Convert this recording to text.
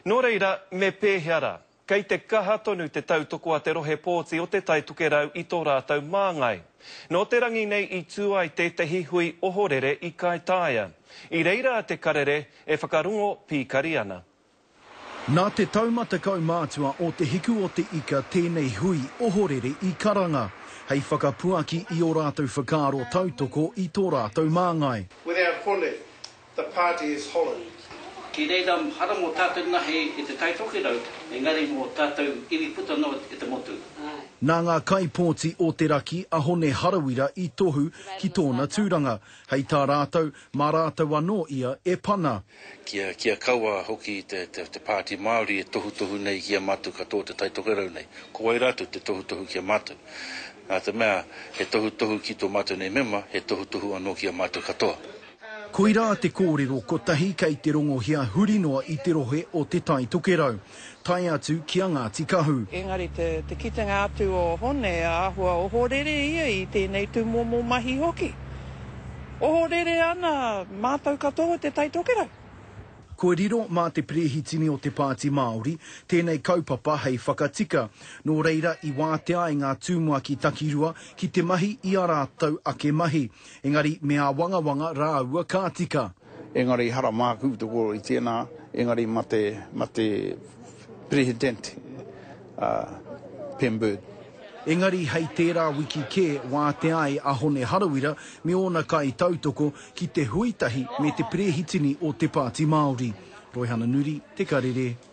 Nō reira, me pēhea rā? Kei te kaha tonu te tautoko a te rohe pōti o Te Tai Tokerau i tō rātou māngai. Nō te rangi nei i tū ai tētehi hui ohorere i Kaitaia. I reira a Te Karere e whakarongo pīkari ana. Nā te taumata kaumātua o Te Hiku o Te Ika tēnei hui ohorere i karanga, hei whakapuaki i ō rātou whakaaro tautoko i tō rātou māngai. Without Hone, the party is hollow. Ki reira hara mō tātou nahi i Te Tai Tokerau, engari mō tātou iwi puta noa i te motu. Nā ngā kaipōti o te raki a Hone Harawira i tohu ki tōna tūranga. Hei tā rātou, mā rātou anō ia e pana. Kia, kia kaua hoki te, te, te Pāti Māori e tohutohu nei ki a mātou katoa o Te Tai Tokerau nei. Ko wai rātou te tohutohu ki a mātou? Nā te mea, he tohutohu ki tō mātou nei mema, he tohutohu anō ki a mātou katoa. Koirā te kōrero kotahi kei te rongohia huri noa i te rohe o Te Tai Tokerau, tae atu ki a Ngāti Kahu. Engari te kitenga atu o Hone, āhua ohorere ia i tēnei tūmomo mahi hoki. Ohorere ana mātou katoa o Te Tai Tokerau. Kua riro mā te Perehitini o te Pāti Māori tēnei kaupapa hei whakatika, nō reira i wātea ai ngā tumuaki takirua ki te mahi i ā rātou ake mahi. Engari me āwangawanga rāua ka tika. Engari ehara māku te kōrero i tēnā, engari ma te, ma te Perehitente, a Pem Bird. Engari hei tērā wiki kē wātea ai a Hone Harawira me ōna kaitautoko ki te hui tahi me te Perehitini o te Pāti Māori. Roihana Nuri, Te Karere.